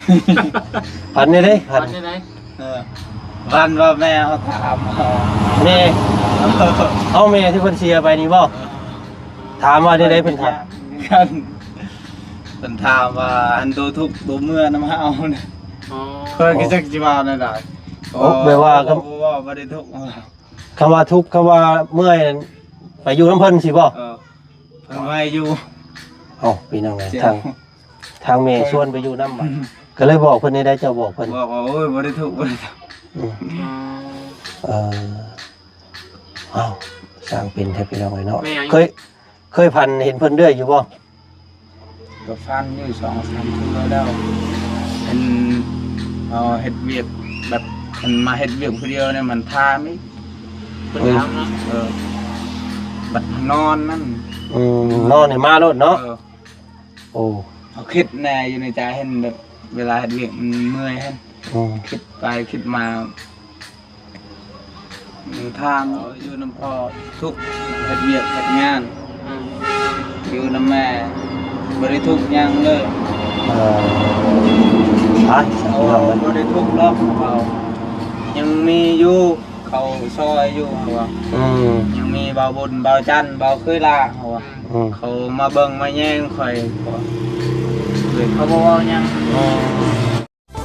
ຝັນແນວໃດ? ຝັນ ຝັນແນວໃດ? ເອີ ຝັນວ່າແມ່ເຮົາຖາມເຮົາ ແມ່ ເອີ ເອົາ ແມ່ທີ່ເພິ່ນເສຍໄປນີ້ບໍ່? ເອີ ຖາມວ່າແນວໃດ? ເພິ່ນຖາມ ເພິ່ນຖາມວ່າ ອັນ ໂຕທຸກໂຕເມື່ອນຳເຮົານະ. ອໍ ເພິ່ນກໍຈັກຊິວ່າແນວໃດ. ໂອ້ ແບບວ່າ ເວົ້າ ເວົ້າ ເວົ້າ ບໍ່ໄດ້ທຸກ. ຄຳວ່າທຸກ ຄຳວ່າເມື່ອຍນັ້ນ ໄປຢູ່ນຳເພິ່ນຊີ້ບໍ່? ເອີ ເພິ່ນວ່າໃຫ້ຢູ່. ເອົ້າ ພີ່ນ້ອງເອີຍ ເຈົ້າ ທາງ ທາງແມ່ຊວນໄປຢູ່ນຳ ບາດ ກໍເລີຍບອກເພິ່ນໄດ້ ເຈົ້າບອກເພິ່ນ ບອກວ່າ ໂອ້ຍ ບໍ່ໄດ້ທຸກ ບໍ່ໄດ້ທຸກ. ອືມ ເອີ ເອົ້າ ຊ່າງເປັນແທ້ ພີ່ນ້ອງເອີຍເນາະ. ແມ່ນຫຍັງ? ເຄີຍ ເຄີຍຝັນເຫັນເພິ່ນເລື້ອຍຢູ່ບໍ່? ກໍຝັນຢູ່ສອງສາມເທື່ອແລ້ວ ເຫັນ ເອີ ເຮັດວຽກແບບ ເພິ່ນມາເຮັດວຽກຜູ້ດຽວນີ້ ມັນຖາມອີກ ເພິ່ນຖາມເນາະ. ເອີ ບັດນອນນັ້ນ ອືມ ນອນນີ້ມາໂລດເນາະ. ເອີ ໂອ້ ເຮົາຄິດແນ່ຢູ່ໃນໃຈ ເຫັນແບບເວລາເຮັດວຽກມັນເມື່ອຍຫັ້ນ. ອືມ ຄິດໄປຄິດມາ ທາງຢູ່ນຳພໍ່ທຸກ ເຮັດວຽກເຮັດງານ ອືມ ຢູ່ນຳແມ່ ບໍ່ໄດ້ທຸກຫຍັງເລີຍ. ເອີ ໄປ ໂອ້ ພີ່ນ້ອງເອີຍ ບໍ່ໄດ້ທຸກດອກ ເຂົາຍັງມີຢູ່ ເຂົາຊ່ອຍຢູ່ ເຂົາວ່າ. ອືມ ຍັງມີບ່າວບຸນ ບ່າວຈັນ ບ່າວເຄີຍລາ ເຂົາວ່າ. ອືມ ເຂົາມາເບິ່ງມາແຍງຂ້ອຍ ເຂົາ ເຂົາບໍ່ເວົ້າຫຍັງ. ອືມ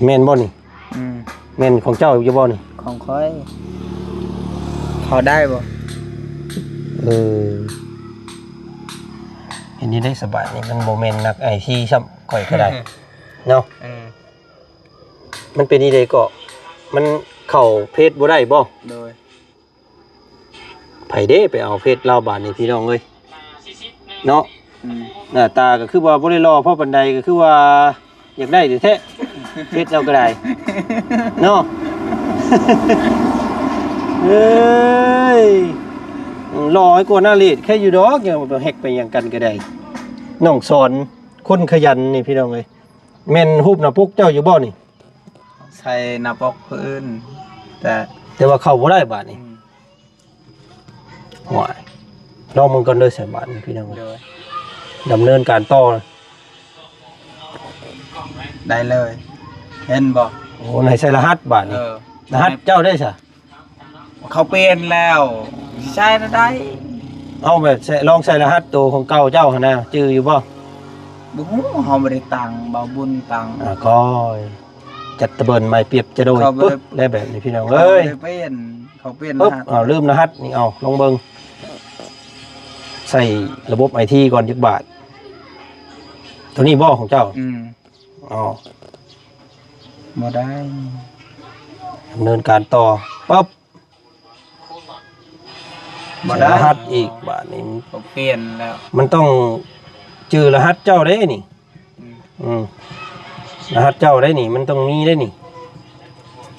ແມ່ນບໍ່ນີ້? ອືມ ແມ່ນຂອງເຈົ້າຢູ່ບໍ່ນີ້? ຂອງຂ້ອຍ. ເຂົາໄດ້ບໍ່? ເອີ ເຮັດນີ້ໄດ້ສະບາຍນີ້ ມັນບໍ່ແມ່ນນັກໄອທີຊ້ຳ ຂ້ອຍກໍໄດ້ ເນາະ. ເອີ ມັນເປັນອີ່ໃດເກາະ? ມັນເຂົ້າເຟສບໍ່ໄດ້ບໍ່? ໂດຍ ໃຜເດ້ໄປເອົາເຟສລາວບາດນີ້ ພີ່ນ້ອງເອີຍ ເນາະ. ອືມ ໜ້າຕາກໍຄືວ່າບໍ່ໄດ້ຫຼໍ່ພໍປານໃດ ກໍຄືວ່າຢາກໄດ້ແທ້ໆ ເຟສລາວກໍໄດ້ເນາະ. ເອີຍ ຫຼໍ່ກວ່ານາເລດແຄ່ຢູ່ດອກ ຍັງໄປແຮັກໄປຫຍັງກັນກໍໄດ້. ນ້ອງສອນ ຄົນຂະຫຍັນນີ້ ພີ່ນ້ອງເອີຍ. ແມ່ນຮູບໜ້າປົກເຈົ້າຢູ່ບໍ່ນີ້? ໃສ່ໜ້າປົກຜູ້ອື່ນ ແຕ່ ແຕ່ວ່າເຂົ້າບໍ່ໄດ້ບາດນີ້. ອືມ ໂອ້ຍ ລອງເບິ່ງກ່ອນເດີ ໃສ່ບາດນີ້ ພີ່ນ້ອງເອີຍ. ໂດຍ ດຳເນີນການຕໍ່ ໄດ້ເລີຍ ເຫັນບໍ່? ໂອ້ ໃຫ້ໃສ່ລະຫັດບາດນີ້. ເອີ ລະຫັດເຈົ້າໄດ້ຊະ? ເຂົາປ່ຽນແລ້ວ ຊິໃຊ້ແນວໃດ? ເອົາແບບໃສ່ ລອງໃສ່ລະຫັດໂຕຂອງເກົ່າເຈົ້າຫັ້ນນະ ຈື່ຢູ່ບໍ່? ບໍ່ຮູ້ ເຮົາບໍ່ໄດ້ຕັ້ງ ບ່າວບຸນຕັ້ງ. ອາ ຂ້ອຍຈັດຕະເບີນໄມ້ປຽບຈະໂດຍ ເຂົາບໍ່ໄດ້ ປຶບ ແລ້ວແບບນີ້ ພີ່ນ້ອງເອີຍ. ເຂົາບໍ່ໄດ້ປ່ຽນ ເຂົາປ່ຽນ ປຶບ ລະຫັດ. ເອົາ ລືມລະຫັດນີ້ ເອົາ ລອງເບິ່ງ ໃສ່ລະບົບໄອທີກ່ອນຈັກບາດ. ໂຕນີ້ບໍ່ຂອງເຈົ້າ? ອືມ ອໍ ບໍ່ໄດ້ ດຳເນີນການຕໍ່ ປຶບ ບໍ່ໄດ້ ໃສ່ລະຫັດອີກ ບາດນີ້ ບໍ່ປ່ຽນແລ້ວ. ມັນຕ້ອງຈື່ລະຫັດເຈົ້າເດ້ນີ້. ອືມ ອືມ ລະຫັດເຈົ້າໄດ້ນີ້ ມັນຕ້ອງມີໄດ້ນີ້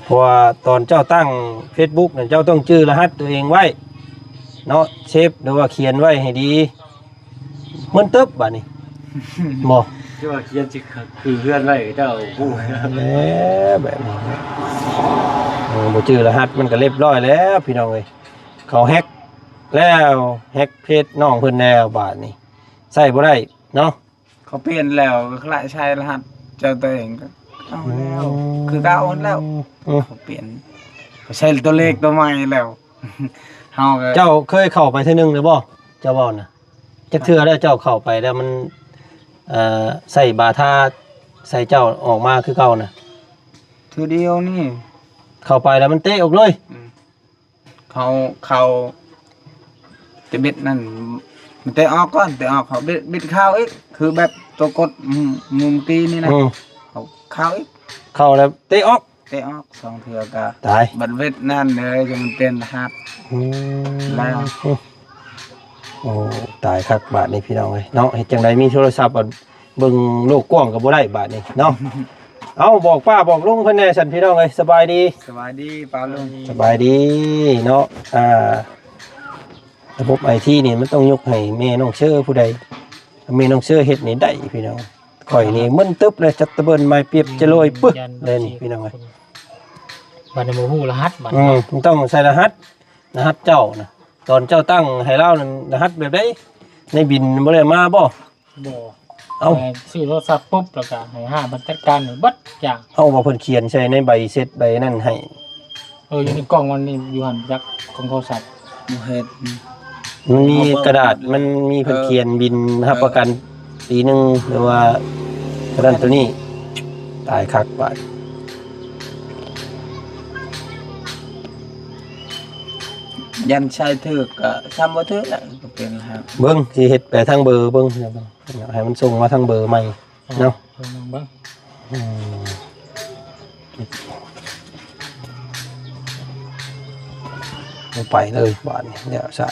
ເພາະວ່າຕອນເຈົ້າຕັ້ງເຟສບຸກນັ້ນ ເຈົ້າຕ້ອງຈື່ລະຫັດຕົວເອງໄວ້ເນາະ ເຊບ ຫຼືວ່າຂຽນໄວ້ໃຫ້ດີ. ມຶນຕຶບບາດນີ້ ບໍ່ ຄືວ່າຂຽນຊິຄືເຮືອນໄວ້ ເຈົ້າຮູ້ແລ້ວ ແບບນີ້ ເອີ ບໍ່ຈື່ລະຫັດ ມັນກໍລຽບຮ້ອຍແລ້ວ ພີ່ນ້ອງເອີຍ. ເຂົາແຮັກແລ້ວ ແຮັກເຟສນ້ອງເພິ່ນແລ້ວ ບາດນີ້ໃຊ້ບໍ່ໄດ້ເນາະ. ເຂົາປ່ຽນແລ້ວ ກໍລະໃຊ້ລະຫັດເຈົ້າຕົວເອງ ກໍເອົາແລ້ວ ອືມ ຄືເກົ່າຫັ້ນແລ້ວ. ອືມ ເຂົາປ່ຽນ ເຂົາໃຊ້ຕົວເລກຕົວໃໝ່ແລ້ວ ເຮົາກໍ ເຈົ້າເຄີຍເຂົ້າໄປເທື່ອໜຶ່ງແລ້ວບໍ່? ເຈົ້າເວົ້ານະ ຈັກເທື່ອແລ້ວເຈົ້າເຂົ້າໄປແລ້ວມັນ ເອີ ໃສ່ບາທາໃສ່ເຈົ້າອອກມາຄືເກົ່ານະ? ເທື່ອດຽວນີ້ ເຂົ້າໄປແລ້ວມັນເຕະອອກເລີຍ. ອືມ ເຂົາ ເຂົາຈະບິດນັ້ນ ມັນເຕະອອກກ່ອນ ເຕະອອກ ເຂົາບິດ ບິດເຂົ້າອີກ ຄືແບບຕົວກົດ ອືມ ມື້ກີ້ນີ້ນະ. ອືມ ເຂົາເຂົ້າອີກ ເຂົ້າແລ້ວເຕະອອກ ເຕະອອກສອງເທື່ອກະຕາຍ. ບັດເວັດນັ້ນເລີຍ ຈະມັນປ່ຽນລະຫັດ. ອືມ ແລ້ວ ໂອ້ ຕາຍຄັກບາດນີ້ ພີ່ນ້ອງເອີຍເນາະ. ເຮັດຈັ່ງໃດ ມີໂທລະສັບ ເບິ່ງໂລກກວ້າງກໍບໍ່ໄດ້ບາດນີ້ເນາະ. ເອົ້າ ບອກປ້າບອກລຸງເພິ່ນແດ່ຊັ້ນ ພີ່ນ້ອງເອີຍ. ສະບາຍດີ ສະບາຍດີປ້າລຸງ ສະບາຍດີເນາະ. ອ່າ ລະບົບໄອທີນີ້ມັນຕ້ອງຍົກໃຫ້ແມ່ນ້ອງເຊີຜູ້ໃດ ແມ່ນ້ອງເຊີເຮັດນີ້ໄດ້ ພີ່ນ້ອງ. ຂ້ອຍນີ້ມຶນຕຶບເລີຍ ຈັດຕະເບີນໄມ້ປຽບຈະໂລຍປຶກເລີຍນີ້ ພີ່ນ້ອງເອີຍ. ບັດນີ້ບໍ່ຮູ້ລະຫັດບັດ ອືມ ເນາະ ມັນຕ້ອງໃສ່ລະຫັດ ລະຫັດເຈົ້ານະ ຕອນເຈົ້າຕັ້ງໃຫ້ລາວນັ້ນ ລະຫັດແບບໃດ? ໃນບິນບໍ່ໄດ້ມາບໍ່? ບໍ່ ເອົ້າ ແຕ່ຊື້ໂທລະສັບປຸບ ແລ້ວກໍໃຫ້ຮ້ານເພິ່ນຈັດການໃຫ້ເບິດຢ່າງ. ເອົ້າ ວ່າເພິ່ນຂຽນໃສ່ໃນໃບເຊັດໃບນັ້ນໃຫ້. ເອີ ຢູ່ໃນກ່ອງມັນນີ້ ຢູ່ຫັ້ນຈັກ ຂອງໂທລະສັບ ບໍ່ເຮັດ ມັນມີກະດາດ ມັນມີເພິ່ນຂຽນບິນຮັບປະກັນປີໜຶ່ງ ຫຼືວ່າໂຕນັ້ນໂຕນີ້. ຕາຍຄັກບາດ ຢ້ານໃຊ້ຖືກກໍຊ້ຳບໍ່ຖືກແຫຼະ ກໍເປັນແລ້ວ. ເບິ່ງ ຊິເຮັດໄປທາງເບີເບິ່ງ ໃຫ້ມັນສົ່ງມາທາງເບີໃໝ່ເນາະ ເບິ່ງ ເບິ່ງ ອືມ ບໍ່ໄປເລີຍບາດນີ້ ແລ້ວຊະ.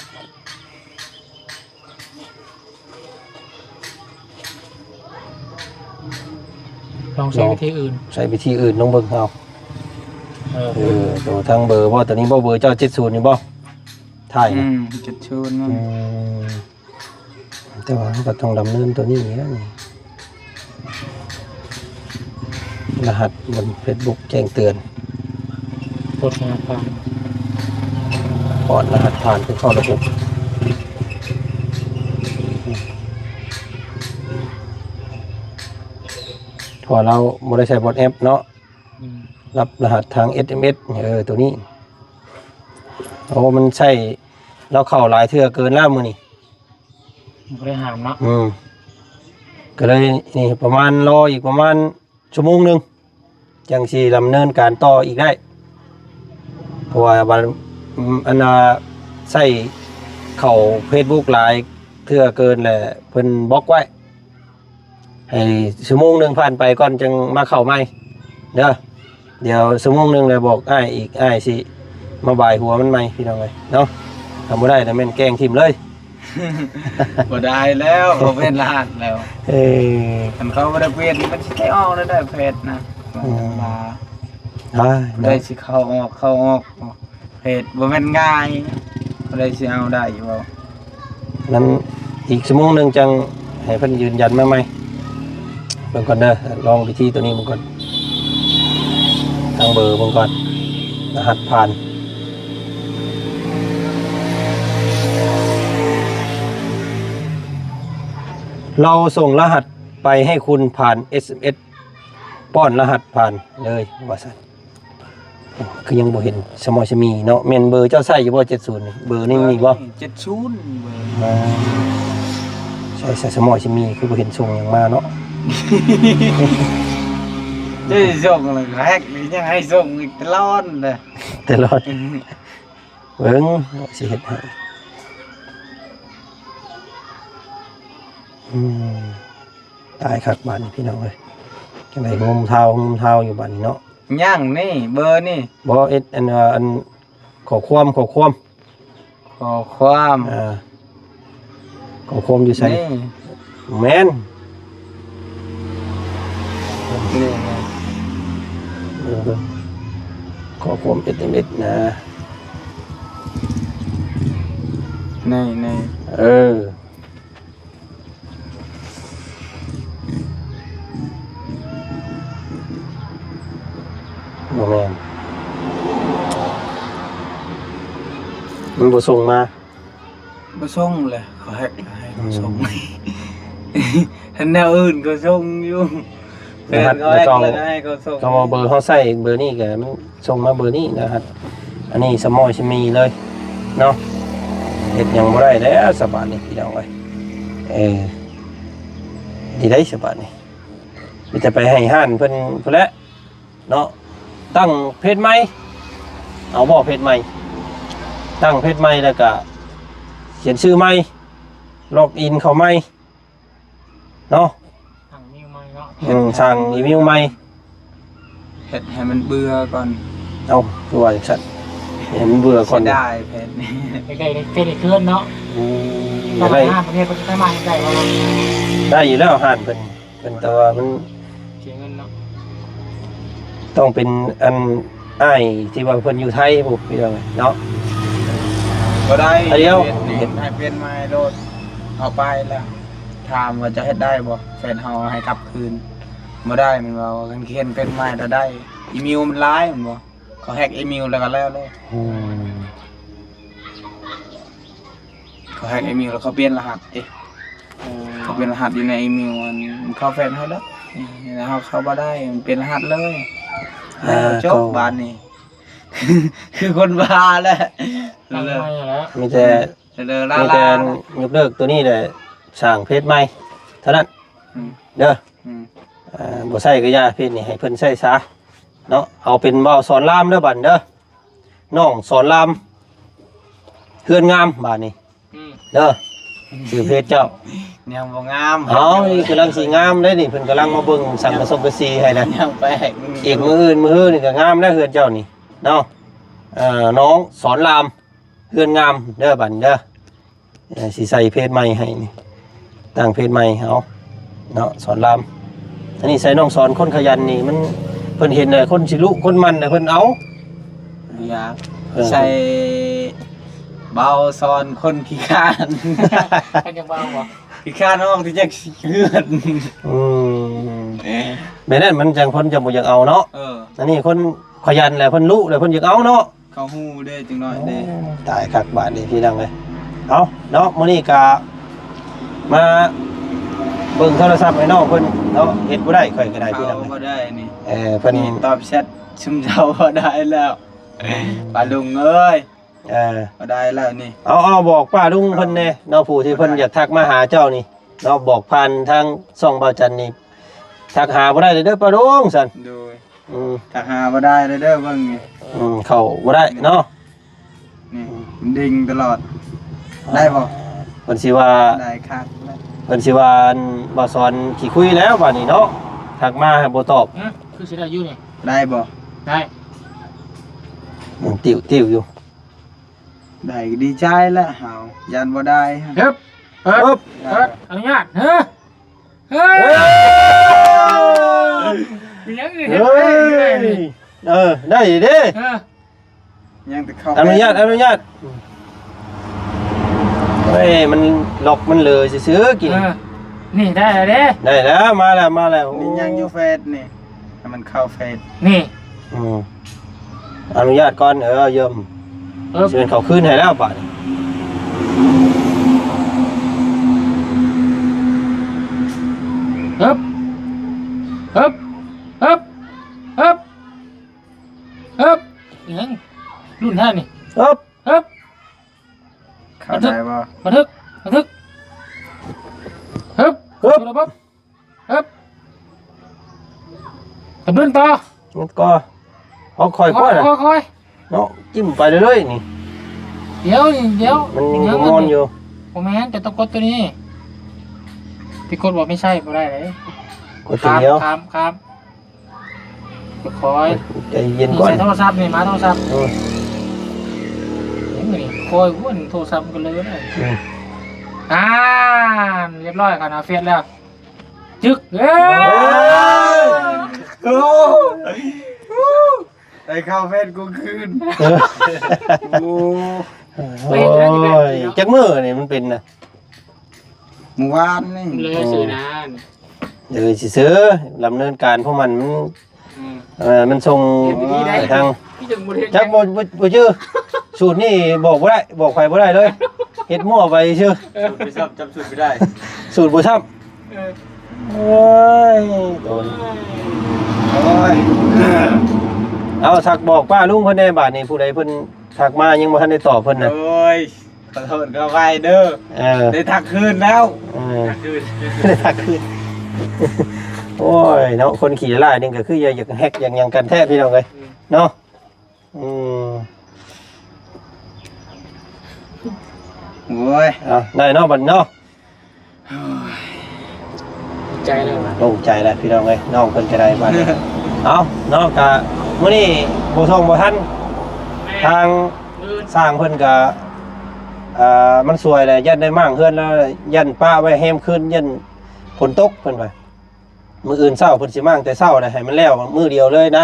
ລອງໃຊ້ວິທີອື່ນ ໃຊ້ວິທີອື່ນລອງເບິ່ງເອົາ. ເອີ ເອີ ໂຕທາງເບີບໍ່ ໂຕນີ້ບໍ່ ເບີເຈົ້າເຈັດສູນນີ້ບໍ່? ຖ່າຍນະ ອືມ ເຈັດສູນນັ້ນ ອືມ ແຕ່ວ່າເຮົາກໍຕ້ອງດຳເນີນໂຕນີ້ແຫຼະ ນີ້ ລະຫັດບົນເຟສບຸກແຈ້ງເຕືອນ ກົດລະຫັດຜ່ານ ປ້ອນລະຫັດຜ່ານເຂົ້າລະບົບ. ເພາະວ່າລາວບໍ່ໄດ້ໃຊ້ບອດແອັບເນາະ ອືມ ຮັບລະຫັດທາງເອສເອັມເອສ ເອີ ໂຕນີ້. ໂອ້ ມັນໃຊ້ ລາວເຂົ້າຫຼາຍເທື່ອເກີນແລ້ວມື້ນີ້ ບໍ່ໄດ້ຫາມເນາະ ອືມ ກໍເລີຍນີ້ປະມານ ລໍອີກປະມານຊົ່ວໂມງໜຶ່ງ ຈັ່ງຊິດຳເນີນການຕໍ່ອີກໄດ້ ເພາະວ່າ ອັນ ອັນນ່າ ໃຊ້ເຂົ້າເຟສບຸກຫຼາຍເທື່ອເກີນ ແລະ ເພິ່ນບລັອກໄວ້. ໃຫ້ຊົ່ວໂມງໜຶ່ງຜ່ານໄປກ່ອນ ຈັ່ງມາເຂົ້າໃໝ່ເດີ. ດຽວຊົ່ວໂມງໜຶ່ງແລ້ວບອກອ້າຍອີກ ອ້າຍຊິມາບາຍຫົວມັນໃໝ່ ພີ່ນ້ອງເອີຍເນາະ. ຖ້າບໍ່ໄດ້ລະແມ່ນແກງຖິ້ມເລີຍ ບໍ່ໄດ້ແລ້ວ ບໍ່ເປັນລະຫັດແລ້ວ. ເອີ ຄັນເຂົາບໍ່ໄດ້ປ່ຽນ ມັນຊິໄດ້ອອກແລ້ວໄດ້ເຟສນະ ອືມ ວ່າ ອ້າຍ ໄດ້ ເນາະ ຊິເຂົ້າອອກ ເຂົ້າອອກ. ເຮັດບໍ່ແມ່ນງ່າຍ ຜູ້ໃດຊິເອົາໄດ້ຢູ່ບໍ່? ນັ້ນອີກຊົ່ວໂມງໜຶ່ງຈັ່ງໃຫ້ເພິ່ນຢືນຢັນມາໃໝ່. ເບິ່ງກ່ອນເດີ ລອງວິທີໂຕນີ້ເບິ່ງກ່ອນ ຕັ້ງເບີເບິ່ງກ່ອນ ລະຫັດຜ່ານ. ເຮົາສົ່ງລະຫັດໄປໃຫ້ຄຸນຜ່ານເອສເອັມເອສ ປ້ອນລະຫັດຜ່ານເລີຍວ່າຊັ້ນ. ຄືຍັງບໍ່ເຫັນສະໝໍຍສະໝີເນາະ. ແມ່ນເບີເຈົ້າໃຊ້ຢູ່ບໍ່ ເຈັດສູນນີ້? ເບີນີ້ມີບໍ່? ເຈັດສູນ ເບີ ອ່າ ໃຊ້ສະໝໍຍສະໝີ ຄືບໍ່ເຫັນສົ່ງຫຍັງມາເນາະ. ຈະສົ່ງລະແຮັກນີ້ ຍັງໃຫ້ສົ່ງອີກຕະຫຼອດເດ້ ຕະຫຼອດ. ເບິ່ງຊິເຮັດໃຫ້ ອືມ ຕາຍຄັກບາດນີ້ພີ່ນ້ອງເອີຍ. ຈັ່ງໃດງຸມທ້າວງຸມທ້າວຢູ່ບາດນີ້ເນາະ. ຍັງນີ້ ເບີນີ້ ບໍ່ ເອັດ ອັນວ່າ ອັນ ຂໍ້ຄວາມ ຂໍ້ຄວາມ ຂໍ້ຄວາມ ເອີ ຂໍ້ຄວາມຢູ່ໃສ? ນີ້ ແມ່ນ ນີ້ ນີ້ ເອີ ຂໍ້ຄວາມເອັສເອັມເອັສນະ ນີ້ ນີ້ ເອີ. ບໍ່ແມ່ນ ມັນບໍ່ສົ່ງມາ. ບໍ່ສົ່ງແຫຼະ ເຂົາແຮັກໃຫ້ເຂົາສົ່ງ ອືມ ຄັນແນວອື່ນກໍສົ່ງຢູ່. ລະຫັດ ແຕ່ເຂົາແຮັກ ລະ ລະໃຫ້ເຂົາສົ່ງ ກໍວ່າເບີເຮົາໃຊ້ເບີນີ້ກໍມັນສົ່ງມາເບີນີ້ລະຫັດ. ອັນນີ້ສະໝໍຍສະໝີເລີຍເນາະ. ເຮັດຫຍັງບໍ່ໄດ້ແລ້ວສະບາດນີ້ພີ່ນ້ອງເອີຍ. ເອີ ດີໄດ໋ສະບາດນີ້ ມີແຕ່ໄປໃຫ້ຮ້ານເພິ່ນພຸ້ນແຫຼະເນາະ. ຕັ້ງເພຈໃໝ່ ເອົາບໍ່ເພຈໃໝ່? ຕັ້ງເພຈໃໝ່ແລ້ວກະຂຽນຊື່ໃໝ່ ລັອກອິນເຂົ້າໃໝ່ ເນາະ ສ້າງອີເມວໃໝ່ເນາະ ອືມ ສ້າງອີເມວໃໝ່ ເຮັດໃຫ້ມັນເບື່ອກ່ອນ. ເອົ້າ ຄືວ່າຈັ່ງຊັ້ນ ໃຫ້ມັນເບື່ອກ່ອນ ເສຍດາຍເພຈນີ້ ຢາກໄດ້ເຟສອີກຄືນເນາະ. ອືມ ຢາກໄດ້ຮ້ານປະເທດ ເພິ່ນໄດ້ມາເຮັດໄດ້ບໍ່? ໄດ້ຢູ່ແລ້ວຮ້ານເພິ່ນ ເພິ່ນ ແຕ່ວ່າມັນ ເສຍເງິນເນາະ ຕ້ອງເປັນອັນອ້າຍທີ່ວ່າເພິ່ນຢູ່ໄທພຸ້ນພີ່ນ້ອງເອີຍເນາະ. ບໍ່ໄດ້ ດຽວ ເຮັດ ໃຫ້ປ່ຽນໃໝ່ໂລດ ເອົາໄປແລ້ວ ຖາມວ່າຈະເຮັດໄດ້ບໍ່ ແຟນເຮົາໃຫ້ກັບຄືນ ບໍ່ໄດ້ແມ່ນບໍ່? ຄັນຂຽນເປັນໃໝ່ລະໄດ້ ອີເມວມັນຫຼາຍແມ່ນບໍ່? ເຂົາແຮັກອີເມວແລ້ວກໍແລ້ວເລີຍ. ອືມ ເຂົາແຮັກອີເມວແລ້ວເຂົາປ່ຽນລະຫັດເດ້. ເອີ ເຂົາປ່ຽນລະຫັດຢູ່ໃນອີເມວ ອັນເຂົ້າເຟສເຮົາແລ້ວ ນີ້ເຮົາເຂົ້າບໍ່ໄດ້ ມັນປ່ຽນລະຫັດເລີຍ. ເອີ ແລ້ວຈົບ ກໍບາດນີ້ ຄືຄົນບ້າແຫຼະ ຕັ້ງໃໝ່ແລ້ວ ມີແຕ່ ເດີ ມີແຕ່ຍົກເລີກໂຕນີ້ແຫຼະ ສ້າງເຟສໃໝ່ເທົ່ານັ້ນ. ອືມ ເດີ ອືມ ເອີ ບໍ່ໃຊ້ກໍຢ່າ ເຟສນີ້ໃຫ້ເພິ່ນໃຊ້ຊະເນາະ. ເອົາເປັນບ່າວສອນລາມເດີ ບັດເດີ ນ້ອງສອນລາມ ເຮືອນງາມ ບາດນີ້. ອືມ ເດີ ຊື່ເຟສເຈົ້າ ຍັງບໍ່ງາມ. ເອົາ ນີ້ກຳລັງຊິງາມເດ້ນີ້ ເພິ່ນກຳລັງມາເບິ່ງສັງກະສົງກະສີໃຫ້ນະ. ຍັງແປກ ອີກມື້ອື່ນມື້ຮືນີ້ກໍງາມແລ້ວເຮືອນເຈົ້ານີ້ເນາະ. ເອີ ນ້ອງສອນລາມ ເຮືອນງາມເດີ ບັດເດີ. ເອີ ຊິໃສ່ເຟສໃໝ່ໃຫ້ນີ້ ຕັ້ງເຟສໃໝ່ເອົາເນາະ ສອນລາມ. ອັນນີ້ໃສ່ນ້ອງສອນ ຄົນຂະຫຍັນນີ້ ມັນ ເພິ່ນເຫັນແລ້ວ ຄົນຊິລຸຄົນໝັ່ນແລ້ວ ເພິ່ນເອົາ. ຢາກ ເອີ ໃສ່ບ່າວສອນ ຄົນຂີ້ຄ້ານ ເພິ່ນຍັງເວົ້າບໍ່ ຂີ້ຄ້ານອອກທີ່ຈາກເຮືອນ. ອືມ ແມ່ນນັ້ນ ມັນຈັ່ງ ເພິ່ນຈັ່ງບໍ່ຢາກເອົາເນາະ. ເອີ ອັນນີ້ຄົນຂະຫຍັນແຫຼະ ເພິ່ນລຸແລ້ວ ເພິ່ນຢາກເອົາເນາະ. ເຂົາຮູ້ເດ້ ຈັກໜ້ອຍເດ້. ໂອ້ ຕາຍຄັກບາດນີ້ພີ່ນ້ອງເອີຍ. ເອົາເນາະ ມື້ນີ້ກະມາເບິ່ງໂທລະສັບໃຫ້ນ້ອງເພິ່ນເນາະ. ເຮັດບໍ່ໄດ້ ຂ້ອຍກໍໄດ້ພີ່ນ້ອງເອີຍ ເຂົ້າບໍ່ໄດ້ນີ້. ເອີ ເພິ່ນນີ້ຕອບແຊັດຊຸມເຈົ້າບໍ່ໄດ້ແລ້ວ ອືມ ປ້າລຸງເອີຍ. ເອີ ບໍ່ໄດ້ແລ້ວນີ້. ເອົາ ເອົາ ບອກປ້າລຸງເພິ່ນແດ່ເນາະ ຜູ້ທີ່ເພິ່ນຢາກທັກມາຫາເຈົ້ານີ້ເນາະ. ບອກຜ່ານທາງຊ່ອງບ່າວຈັນນີ້ ທັກຫາບໍ່ໄດ້ເດີປ້າລຸງຊັ້ນ. ໂດຍ ອືມ ຖ້າຫາບໍ່ໄດ້ເດີ ເບິ່ງນີ້ ອືມ ເຂົ້າບໍ່ໄດ້ເນາະ. ນີ້ ອືມ ມັນດຶງຕະຫຼອດ. ໄດ້ບໍ່? ເພິ່ນຊິວ່າ ໄດ້ຄັກແລ້ວ ເພິ່ນຊິວ່າ ອັນ ບ່າວສອນຂີ້ຄຸຍແລ້ວບາດນີ້ເນາະ. ທັກມາໃຫ້ບໍ່ຕອບ. ຮະ ຄືຊິໄດ້ຢູ່ນີ້. ໄດ້ບໍ່? ໄດ້. ມັນຕິວໆຢູ່. ໄດ້ກໍດີໃຈແລ້ວເຮົາ ຢ້ານບໍ່ໄດ້. ເອີບ ເອີບ ເອີບ ເອີບ ອະນຸຍາດ. ເຮີ ເຮີ ເຮີ ມີຫຍັງອື່ນເຮັດໄດ້ຢູ່ໃດນີ້. ເອີ ໄດ້ເດ້. ເອີ ຍັງແຕ່ເຂົ້າ ອະນຸຍາດ ອະນຸຍາດ. ເອີຍ ມັນລັອກມັນເລີຊື່ໆ ກິນ. ເອີ ນີ້ໄດ້ແລ້ວເດ້. ໄດ້ແລ້ວ ມາແລ້ວ ມາແລ້ວ. ນີ້ຍັງຢູ່ເຟສນີ້ ໃຫ້ມັນເຂົ້າເຟສນີ້. ອືມ ອະນຸຍາດກ່ອນ. ເອີ ເຢີມ ເອີ ຊິແມ່ນເຂົ້າຄືນໃຫ້ແລ້ວບາດນີ້. ເອີບ ເອີບ ເອີບ ເອີບ ເອີບ ຫຍັງລຸ້ນແທ້ນີ້. ເອີບ ເອີບ ເຂົ້າໄດ້ບໍ່? ບັນທຶກ ບັນທຶກ ເອີບ ເອີບ ເອີບ ດຳເນີນຕໍ່. ມັນກໍ ເອົາ ຄ່ອຍໆ ຄ່ອຍໆ ເນາະ ຈິ້ມໄປເລື້ອຍໆນີ້. ດຽວນີ້ ດຽວ ມັນຍັງບໍ່ມ່ວນຢູ່. ບໍ່ແມ່ນ ຈະຕ້ອງກົດຕົວນີ້. ທີ່ກົດບໍ່ ໄມ່ໃຊ້ ບໍ່ໄດ້ເດ້. ກົດຕົວດຽວ ຂ້າມ ຂ້າມ ຄ່ອຍ ໃຈເຢັນກ່ອນ. ໃສ່ໂທລະສັບນີ້ ມາໂທລະສັບ. ເອີ ນີ້ຄ່ອຍ ໂທລະສັບມັນກໍເລີຍ. ອືມ ອ່ານ ຮຽບຮ້ອຍ ເຂົ້າໜ້າເຟສແລ້ວ. ຈຶກ ເອີ ໂອ້ ໄດ້ເຂົ້າເຟສກູຄືນ. ເອີ ໂອ້ ໂອ້ຍ ຈັກມື້ນີ້ມັນເປັນນະ? ມື້ວານນີ້ ເລີຍຊື່ນານ ເລີຍຊື່ໆ ດຳເນີນການພວກມັນ ມັນ ອືມ ເອີ ມັນສົ່ງ ເຮັດດີໄດ້ ໄປທາງ ຄືຈັ່ງບໍ່ໄດ້ ຈັກບໍ່ ບໍ່ ບໍ່ຈື່. ສູດນີ້ບອກບໍ່ໄດ້ ບອກໃຜບໍ່ໄດ້ເລີຍ ເຮັດມົ້ວໄປຊື່. ເອີ ສູດບໍ່ຊ້ຳ ຈຳສູດບໍ່ໄດ້ ສູດບໍ່ຊ້ຳ. ເອີ ໂອ້ຍ ໂອ້ຍ ໂອ້ຍ ເອົາ ສັກບອກປ້າລຸງເພິ່ນແດ່ບາດນີ້ ຜູ້ໃດເພິ່ນທັກມາຍັງບໍ່ທັນໄດ້ຕອບເພິ່ນນະ. ໂອ້ຍ ຂໍໂທດຂໍອະໄພເດີ. ເອີ ໄດ້ທັກຄືນແລ້ວ. ເອີ ທັກຄືນ ໄດ້ທັກຄືນ. ໂອ້ຍເນາະ ຄົນຂີ້ຮ້າຍນີ້ກໍຄືຢາກແຮັກຢາກຫຍັງກັນແທ້ພີ່ນ້ອງເອີຍ ອືມ ເນາະ. ອືມ ໂອ້ຍ ເອົາ ໄດ້ເນາະ ບັດເນາະ. ໂອ້ຍ ໃຈແລ້ວ ໂລ່ງໃຈແລ້ວພີ່ນ້ອງເອີຍ ນ້ອງເພິ່ນກໍໄດ້ບັດ. ເອົາເນາະ ກະມື້ນີ້ບໍ່ສົ່ງບໍ່ທັນ ແມ່ນ ທາງຊ່າງເພິ່ນກະ ອ່າ ມັນສວຍແຫຼະ ຢ້ານໄດ້ມ້າງເຮືອນແລ້ວ ຢ້ານປະໄວ້ແຮມຄືນ ຢ້ານຝົນຕົກ ເພິ່ນວ່າ. ມື້ອື່ນເຊົ້າເພິ່ນຊິມ້າງແຕ່ເຊົ້ານະ ໃຫ້ມັນແລ້ວມື້ດຽວເລີຍນະ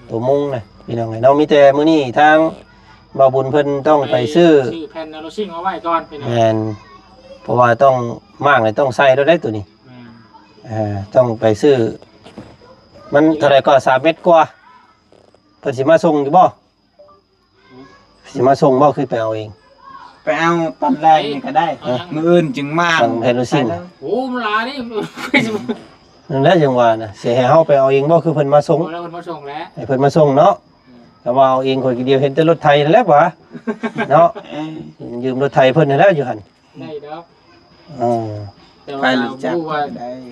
ໂຕມຸງນະ ພີ່ນ້ອງເອີຍເນາະ. ມີແຕ່ມື້ນີ້ທາງບ່າວບຸນເພິ່ນຕ້ອງໄປ ໄປຊື້ ຊື້ແຜ່ນໂລຊິງມາໄວ້ກ່ອນພີ່ນ້ອງ. ແມ່ນ ເພາະວ່າຕ້ອງມ້າງແລ້ວຕ້ອງໃສ່ໂລດເດ້ໂຕນີ້. ແມ່ນ ເອີ ຕ້ອງໄປຊື້ ມັນເທົ່າໃດກໍ ສາມເມັດກວ່າ. ເພິ່ນຊິມາສົ່ງຢູ່ບໍ່? ຊິມາສົ່ງບໍ່ ຄືໄປເອົາເອງ? ໄປເອົາຕອນແລງນີ້ກໍໄດ້ ເອີ ມື້ອື່ນຈຶ່ງມາ ເພິ່ນເຮັດລູກຊິ້ງ ໂອ້ ມັນຫຼາຍເດ້ ນັ້ນແຫຼະຈັ່ງວ່ານະ ຊິໃຫ້ເຮົາໄປເອົາເອງບໍ່ ຄືເພິ່ນມາສົ່ງ? ບໍ່ແລ້ວ ເພິ່ນມາສົ່ງແຫຼະ ໃຫ້ເພິ່ນມາສົ່ງເນາະ ເອີ ແຕ່ວ່າເອົາເອງ ຂ້ອຍກໍດຽວເຫັນແຕ່ລົດໄຖນັ້ນແຫຼະຫວາ ເນາະ ເອີ ຢືມລົດໄຖເພິ່ນຫັ້ນແຫຼະຢູ່ຫັ້ນ ໄດ້ດອກ ເອີ ແຕ່ວ່າບໍ່ຮູ້ວ່າ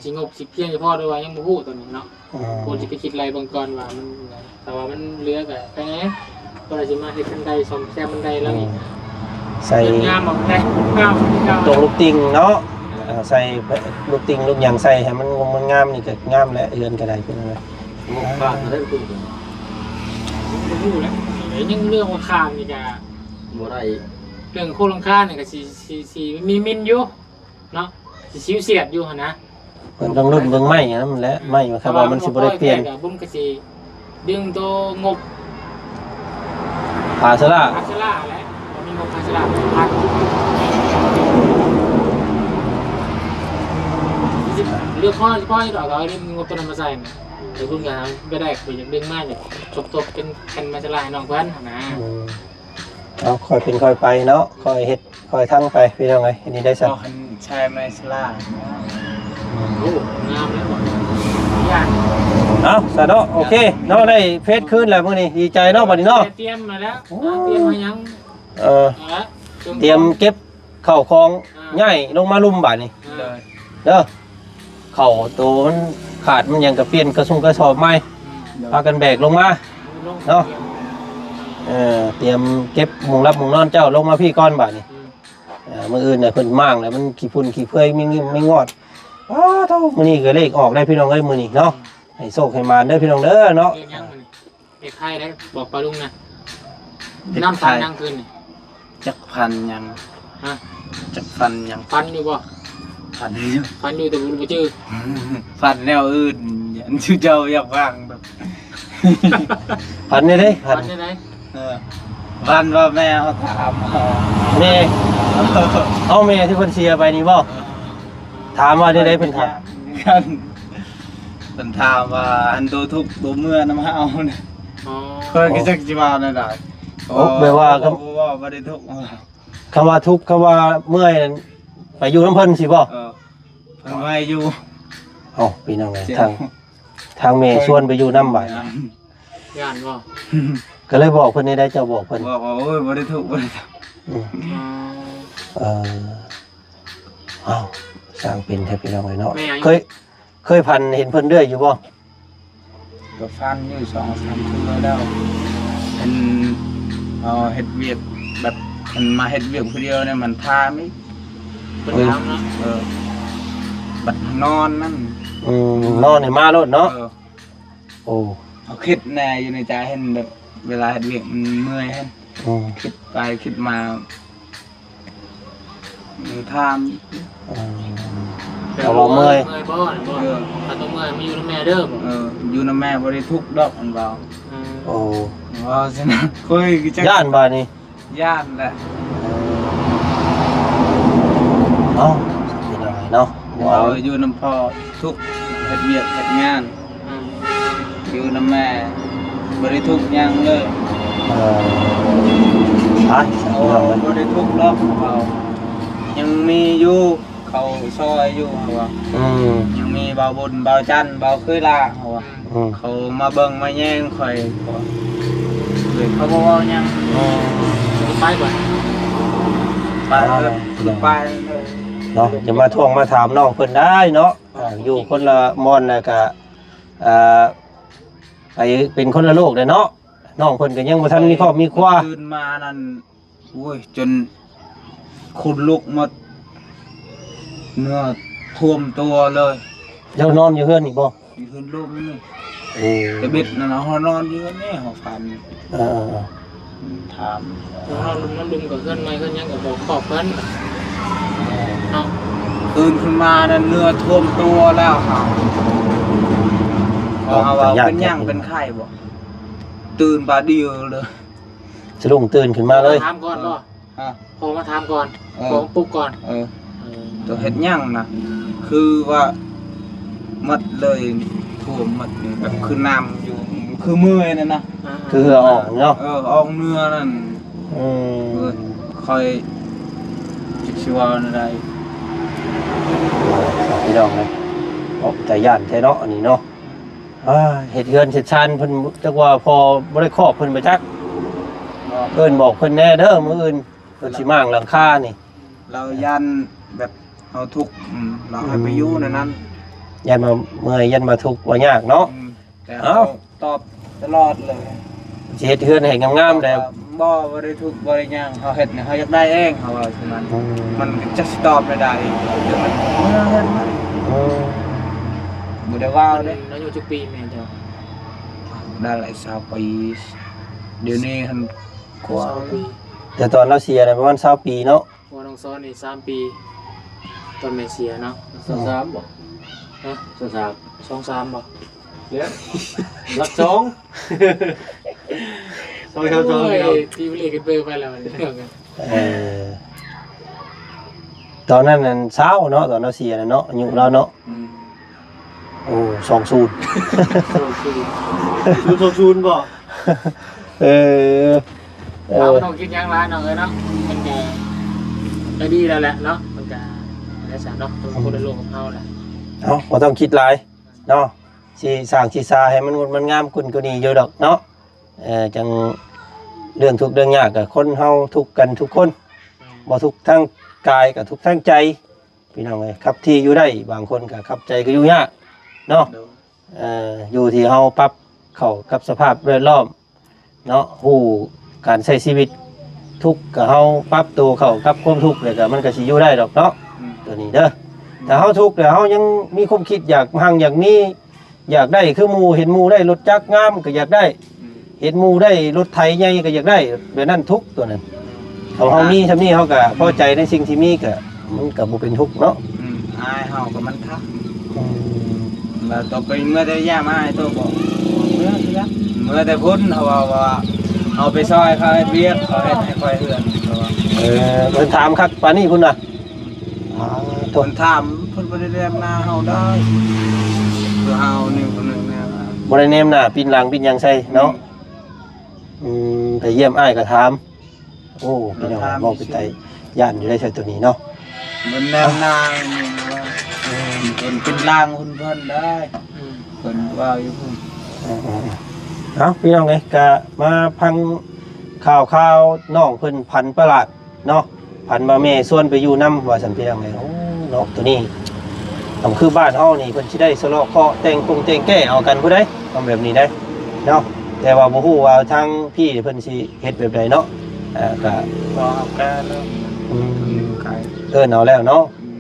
ຊິງົບຊິພຽງພໍ ຫຼືວ່າຍັງບໍ່ຮູ້ຕອນນີ້ເນາະ ເອີ ຄວນຊິໄປຄິດໄລ່ເບິ່ງກ່ອນວ່າມັນ ຖ້າວ່າມັນເຫຼືອກໍໄປແດ່ ກໍລະຊິມາເຮັດບັນໄດ ສ້ອມແຊມບັນໄດແລ້ວອີກ ໃສ່ ງາມອອກແດ່ ງາມຄືເກົ່າ ຕົງລູກຕິ່ງເນາະ ເອີ ໃສ່ລູກຕິ່ງລູກຫຍັງໃສ່ໃຫ້ມັນງົມມັນງາມ ນີ້ກໍງາມແຫຼະ ເຮືອນກໍໄດ້ເປັນໄງ ມຸກບາດໄດ້ ບໍ່ຮູ້ແຫຼະ ຍັງເລື່ອງວ່າຄານນີ້ກໍບໍ່ໄດ້ ເລື່ອງໂຄງຫຼັງຄານີ້ກໍຊິ ຊິ ຊິມີມິນຢູ່ ເນາະ ຊິຊິວສຽດຢູ່ຫັ້ນນະ ເພິ່ນຕ້ອງລຸ້ນເບິ່ງໄມ້ນຳແຫຼະ ໄມ້ມັນ ຄັນວ່າມັນຊິບໍ່ໄດ້ປ່ຽນ ແຕ່ວ່າບໍ່ພໍແທ້ກໍບຸນກໍຊິດຶງໂຕງົບ ພາຊາລາ ພາຊາລາແຫຼະ ບໍ່ມີງົບພາຊາລາ ເລືອກພໍ ພໍຢູ່ດອກ ເອົາງົບຕົວນັ້ນມາໃສ່ ແຕ່ບຸນກໍໄປໄດ້ ຂ້ອຍຢາກດຶງມາ ຢາກທົບໆ ເປັນແຜ່ນພາຊາລາໃຫ້ນ້ອງເພິ່ນຫັ້ນນະ ອືມ ເອົາ ຄ່ອຍເປັນຄ່ອຍໄປເນາະ ຄ່ອຍເຮັດ ຄ່ອຍທັງໄປ ພີ່ນ້ອງເອີຍ ອັນນີ້ໄດ້ຊັ້ນ ໃຊ້ໄມ້ສະຫຼາ ໂອ້ ງາມເລີຍ ເອົາ ຊະເນາະ ໂອເຄເນາະ ໄດ້ເຟສຄືນແລ້ວມື້ນີ້ ດີໃຈເນາະ ບັດນີ້ເນາະ ຕຽມມາແລ້ວ ໂອ້ ຕຽມມາຫຍັງ ເອີ ຕຽມເກັບເຂົ້າຂອງ ອ່າ ຍ້າຍລົງມາລຸ່ມບາດນີ້ ເດີ ເດີ ເຂົ້າໂຕມັນຂາດມັນຫຍັງກໍປ່ຽນກະຊຸງກະສອບໃໝ່ ອືມ ພາກັນແບກລົງມາເນາະ ເອີ ຕຽມເກັບມຸງຫຼັບມຸງນອນເຈົ້າລົງມາພີ້ກ່ອນບາດນີ້ ອືມ ເອີ ມື້ອື່ນນະເພິ່ນມ້າງແລ້ວມັນຂີ້ຝຸ່ນຂີ້ເຜືອຍມີງຶມມີງອດ ອ້າໂທ້ ມື້ນີ້ກໍເລກອອກໄດ້ພີ່ນ້ອງເອີຍ ມື້ນີ້ເນາະ ໃຫ້ໂຊກໃຫ້ໝານເດີພີ່ນ້ອງເດີເນາະ ເຮັດຫຍັງມື້ນີ້ ເຮັດໄຂ່ໄດ້ ບອກປ້າລຸງນະ ເຮັດໄຂ່ ນອນຝັນຫຍັງຄືນນີ້ ຈັກຝັນຫຍັງ ຮະ ຈັກຝັນຫຍັງ ຝັນຢູ່ບໍ່ ຝັນຢູ່ ຝັນຢູ່ແຕ່ບໍ່ຮູ້ຈື່ ຝັນແນວອື່ນ ອັນຊື່ເຈົ້າຢາກຟັງດອກ ຝັນແນວໃດ ຝັນ ຝັນແນວໃດ ເອີ ຝັນວ່າແມ່ເຮົາຖາມ ແມ່ ເອົາ ແມ່ທີ່ເພິ່ນເສຍໄປນີ້ບໍ່ ເອີ ຖາມວ່າແນວໃດ ເພິ່ນຖາມ ເພິ່ນຖາມວ່າ ອັນໂຕທຸກໂຕເມື່ອນຳເຮົານະ ອໍ ຂ້ອຍກໍຈັກຊິວ່າແນວໃດ ໂອ້ ແບບວ່າ ບໍ່ ບໍ່ ບໍ່ໄດ້ທຸກ ຄຳວ່າທຸກ ຄຳວ່າເມື່ອຍນັ້ນ ໄປຢູ່ນຳເພິ່ນຊີ້ບໍ່ ເອີ ເພິ່ນວ່າໃຫ້ຢູ່ ເອົ້າ ພີ່ນ້ອງເອີຍ ທາງ ທາງແມ່ຊວນໄປຢູ່ນຳບາດ ຢ້ານບໍ່ ກໍເລີຍບອກເພິ່ນແນວໃດ ເຈົ້າບອກເພິ່ນ ບອກວ່າ ໂອ້ຍ ບໍ່ໄດ້ທຸກ ບໍ່ໄດ້ທຸກ ອືມ ອໍ ເອີ ເອົ້າ ຊ່າງເປັນແທ້ພີ່ນ້ອງເອີຍເນາະ ແມ່ນຫຍັງ ເຄີຍ ເຄີຍຝັນເຫັນເພິ່ນເລື້ອຍຢູ່ບໍ່ ກໍຝັນຢູ່ສອງສາມເທື່ອແລ້ວ ເປັນ ເອີ ເຮັດວຽກແບບ ເພິ່ນມາເຮັດວຽກຜູ້ດຽວນີ້ມັນຖາມອີກ ເພິ່ນຖາມເນາະ ເອີ ບັດນອນນັ້ນ ອືມ ນອນໃຫ້ມາໂລດເນາະ ເອີ ໂອ້ ເຮົາຄິດແນ່ຢູ່ໃນໃຈ ເຫັນແບບເວລາເຮັດວຽກມັນເມື່ອຍຫັ້ນ ອືມ ຄິດໄປຄິດມາ ມັນຖາມ ອືມ ແຕ່ວ່າເມື່ອຍ ເມື່ອຍບໍ່ ເອີ ຄັນບໍ່ເມື່ອຍມາຢູ່ນຳແມ່ເດີ ເອີ ຢູ່ນຳແມ່ບໍ່ໄດ້ທຸກດອກ ມັນເວົ້າ ອືມ ໂອ້ ເວົ້າຊັ້ນນະ ຂ້ອຍກໍຈັກ ຢ້ານບາດນີ້ ຢ້ານແຫຼະ ເອົ້າ ເປັນຫຍັງເນາະ ເອີ ຢູ່ນຳພໍ່ທຸກ ເຮັດວຽກເຮັດງານ ອືມ ຢູ່ນຳແມ່ ບໍ່ໄດ້ທຸກຫຍັງເລີຍ ເອີ ໄປ ໂອ້ ບໍ່ໄດ້ທຸກດອກ ເຂົາ ຍັງມີຢູ່ ເຂົາຊ່ອຍຢູ່ ເຂົາວ່າ ອືມ ຍັງມີບ່າວບຸນ ບ່າວຈັນ ບ່າວເຄີຍລາ ເຂົາວ່າ ອືມ ເຂົາມາເບິ່ງມາແຍງຂ້ອຍ ເຂົາວ່າ ເຂົາບໍ່ເວົ້າຫຍັງ ອືມ ໄປບໍ່ ໄປ ເອີ ໄປເນາະ ຢ່າມາທວງມາຖາມນ້ອງເພິ່ນໄດ້ເນາະ ອ່າ ຢູ່ຄົນລະບ່ອນ ແລ້ວກະ ອ່າ ໄປເປັນຄົນລະໂລກແຫຼະເນາະ ນ້ອງເພິ່ນກໍຍັງບໍ່ທັນມີຄອບມີຄົວ ຕື່ນມານັ້ນ ໂອ້ຍ ຈົນຂົນລຸກໝົດ ເນື້ອຖ້ວມຕົວເລີຍ ເຈົ້ານອນຢູ່ເຮືອນນີ້ບໍ່? ຢູ່ເຮືອນລູກນີ້ ໂອ້ ແຕ່ເບັດນັ້ນເຮົານອນຢູ່ເຮືອນນີ້ ເຮົາຝັນ ເອີ ຖາມ ເຮົານອນລຸມ ນອນລຸມກັບເຮືອນໃໝ່ເຮືອນຫຍັງກໍບໍ່ຄອບກັນເນາະ ຕື່ນຂຶ້ນມານັ້ນເນື້ອຖ້ວມຕົວແລ້ວ ເຮົາ ເຮົາວ່າເປັນຫຍັງ ເປັນໄຂ້ບໍ່? ຕື່ນບາດດຽວເລີຍ ສະດຸ້ງຕື່ນຂຶ້ນມາເລີຍ ຖາມກ່ອນບໍ່? ຮະ ພໍ່ມາຖາມກ່ອນ ເອີ ພໍ່ປຸກກ່ອນ ເອີ ເອີ ໂຕເຮັດຫຍັງນະ ຄືວ່າໝົດເລີຍ ຖ້ວມໝົດ ແບບຄືນ້ຳຢູ່ ຄືເມື່ອຍນັ້ນນະ ອ່າ ຄືເຫື່ອອອກເນາະ ເອີ ອອກເໜື່ອນັ້ນ ອືມ ເອີ ຂ້ອຍຈັກຊິເວົ້າແນວໃດ ພີ່ນ້ອງເອີຍ ເນາະ ຕາຢ້ານແທ້ເນາະ ອັນນີ້ເນາະ ອ່າ ເຮັດເຮືອນເຮັດຊານເພິ່ນ ຈັກວ່າພໍ່ບໍ່ໄດ້ຄອບເພິ່ນບໍ່ຈັກ ເອີ້ນບອກເພິ່ນແດ່ເດີ ມື້ອື່ນເພິ່ນຊິມ້າງຫຼັງຄານີ້ ລາວຢ້ານແບບເຮົາທຸກ ອືມ ລາວໃຫ້ໄປຢູ່ໃນນັ້ນ ຢ້ານວ່າເມື່ອຍ ຢ້ານວ່າທຸກວ່າຍາກເນາະ ອືມ ແຕ່ ເອົ້າ ເຮົາຕອບຕະຫຼອດເລີຍ ຊິເຮັດເຮືອນໃຫ້ງາມໆແດ່ ບໍ່ ບໍ່ໄດ້ທຸກບໍ່ໄດ້ຫຍັງ ເຮົາເຮັດນີ້ເຮົາຢາກໄດ້ເອງ ເຮົາວ່າຊັ້ນ ອືມ ມັນຈັກຊິຕອບແນວໃດ ອືມ ບໍ່ໄດ້ເວົ້າເດ້ ອາຍຸຈັກປີແມ່ເຈົ້າ? ໄດ້ຫຼາຍຊາວປີ ດຽວນີ້ຫັ້ນກວ່າ ຊາວປີ ແຕ່ຕອນລາວເສຍນະປະມານຊາວປີເນາະ ພໍ່ນ້ອງຊອນນີ້ສາມປີ ຕອນແມ່ເສຍເນາະ ຊາວສາມບໍ່? ຮະ? ຊາວສາມ ຊາວສາມບໍ່? ເດ ຫຼັກສອງ ຊາວສາມ ໂອ້ຍ ຊາວສອງ ຕີເລກກັນເບີໄປແລ້ວ ເອີ ຕອນນັ້ນນັ້ນຊາວເນາະ ຕອນລາວເສຍນັ້ນເນາະ ອາຍຸລາວເນາະ ອືມ ໂອ້ ສອງສູນ ສອງສູນ ສູນສອງສູນບໍ່? ເອີ ເອີ ເຮົາບໍ່ຕ້ອງຄິດຫຍັງຫຼາຍນ້ອງເອີຍເນາະ ມັນກະ ກະດີແລ້ວແຫຼະເນາະ ມັນກະໄດ້ຊັ້ນເນາະ ຄົນລະໂລກກັບເຮົາແຫຼະ ເຮົາບໍ່ຕ້ອງຄິດຫຼາຍເນາະ ຊິສ້າງຊິສາໃຫ້ມັນງົດມັນງາມຂຶ້ນກວ່ານີ້ຢູ່ດອກເນາະ ເອີ ຈັ່ງເລື່ອງທຸກເລື່ອງຍາກກະຄົນເຮົາທຸກກັນທຸກຄົນ ບໍ່ທຸກທາງກາຍກະທຸກທາງໃຈ ພີ່ນ້ອງເອີຍ ຄັບທີ່ຢູ່ໄດ້ ບາງຄົນກໍຄັບໃຈກໍຢູ່ຍາກເນາະ ໂດຍ ເອີ ຢູ່ທີ່ເຮົາປັບເຂົ້າກັບສະພາບແວດລ້ອມເນາະ ຮູ້ການໃຊ້ຊີວິດ ທຸກກໍເຮົາປັບໂຕເຂົ້າກັບຄວາມທຸກ ແລ້ວກໍມັນກໍຊິຢູ່ໄດ້ດອກເນາະ ອືມ ຕົວນີ້ເດີ ອືມ ຖ້າເຮົາທຸກແລ້ວເຮົາຍັງມີຄວາມຄິດຢາກຮັ່ງຢາກມີ ຢາກໄດ້ຄືໝູ່ ເຫັນໝູ່ໄດ້ລົດຈັກງາມກໍຢາກໄດ້ ອືມ ເຫັນໝູ່ໄດ້ລົດໄຖໃຫຍ່ກໍຢາກໄດ້ ແບບນັ້ນທຸກຕົວນັ້ນ ເຮົາ ເຮົາມີຊ່ຳນີ້ເຮົາກໍພໍໃຈໃນສິ່ງທີ່ມີ ກໍມັນກໍບໍ່ເປັນທຸກເນາະ ອືມ ອ້າຍເຮົາກໍມັນທັກ ອືມ ວ່າຕໍ່ໄປເມື່ອແຕ່ຢ້າມອ້າຍໂຕບອກ ເມື່ອຄືກັນ ເມື່ອແຕ່ພຸ້ນເຮົາເວົ້າວ່າ ເຮົາໄປຊ່ອຍເຂົາເຮັດວຽກ ເຂົາເຮັດໃຫ້ຂ້ອຍເຮືອນ ເອີ ເພິ່ນຖາມຄັກປານນີ້ພຸ້ນນະ ອືມ ອ່າ ໂທ້ ເພິ່ນຖາມ ເພິ່ນບໍ່ໄດ້ແນມໜ້າເຮົາໄດ້ ຄືເຮົານີ້ຄົນໜຶ່ງແນມ ບໍ່ໄດ້ແນມໜ້າປິ່ນຫຼັງປິ່ນຫຍັງໃສ່ເນາະ ອືມ ອືມ ໄປຢ້ຽມອ້າຍກໍຖາມ ໂອ້ ພີ່ນ້ອງ ເວົ້າເປັນຕາຢ້ານຢູ່ໄດ໋ ໃສ່ຕົວນີ້ເນາະ ມັນແນມໜ້າ ເອີ ເພິ່ນເປັນລ່າງເພິ່ນເພິ່ນໄດ້ ອືມ ເພິ່ນເວົ້າຢູ່ພຸ້ນ ເອີ ເອົາ ພີ່ນ້ອງເອີຍ ກະມາຟັງຂ່າວໆ ນ້ອງເພິ່ນຝັນປະຫຼາດ ເນາະ ຝັນວ່າແມ່ຊວນໄປຢູ່ນຳວ່າຊັ້ນ ພີ່ນ້ອງເອີຍ ໂອ້ ເນາະ ໂຕນີ້ ກໍຄືບ້ານເຮົານີ້ ເພິ່ນຊິໄດ້ສະເລາະເຄາະ ແຕ່ງກົງແຕ່ງແກ້ເອົາກັນພຸ້ນໃດ໋ ຄວາມແບບນີ້ໄດ໋ເນາະ ແຕ່ວ່າບໍ່ຮູ້ວ່າທາງພີ່ເພິ່ນຊິເຮັດແບບໃດເນາະ ເອີ ກໍ ບໍ່ເອົາແກ້ແລ້ວ ອືມ ເອີ້ນເອົາແລ້ວເນາະ ອືມ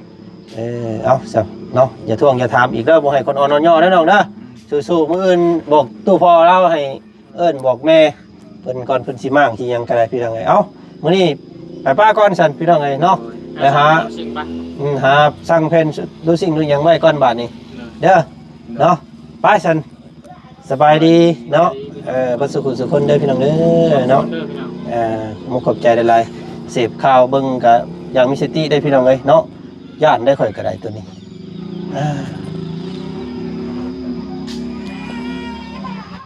ເອີ ເອົາຊະເນາະ ຢ່າທ້ວງຢ່າຖາມອີກເດີ ບໍ່ໃຫ້ຄົນອ່ອນຍ້ອນຍໍເດີນ້ອງເດີ ອືມ ສູ້ໆ ມື້ອື່ນບອກຕູ້ພໍ່ລາວໃຫ້ ເອີ້ນບອກແມ່ເພິ່ນກ່ອນ ເພິ່ນຊິມ້າງຊິຫຍັງກໍໄດ້ ພີ່ນ້ອງເອີຍ ເອົ້າ ມື້ນີ້ໄປປ້າກ່ອນຊັ້ນ ພີ່ນ້ອງເອີຍເນາະ ໂດຍ ໄປຫາ ຫາຊື້ເຄື່ອງ ອືມ ຫາສັ່ງແຜ່ນດູສິ່ງດູຫຍັງໄວ້ກ່ອນບາດນີ້ ໂດຍ ເດີ ໂດຍ ເນາະ ໄປຊັ້ນ ສະບາຍດີເນາະ ສະບາຍດີ ເອີ ເບິດສູ່ຜູ້ສູ່ຄົນເດີ ພີ່ນ້ອງເດີ ເນາະ ເດີ ພີ່ນ້ອງ ເອີ ຂອບໃຈຫຼາຍໆ ເສບຂ່າວເບິ່ງກະຢ່າງມີສະຕິເດີ ພີ່ນ້ອງເອີຍເນາະ ຢ້ານໄດ໋ ຂ້ອຍກໍໄດ້ຕົວນີ້ ອ່າ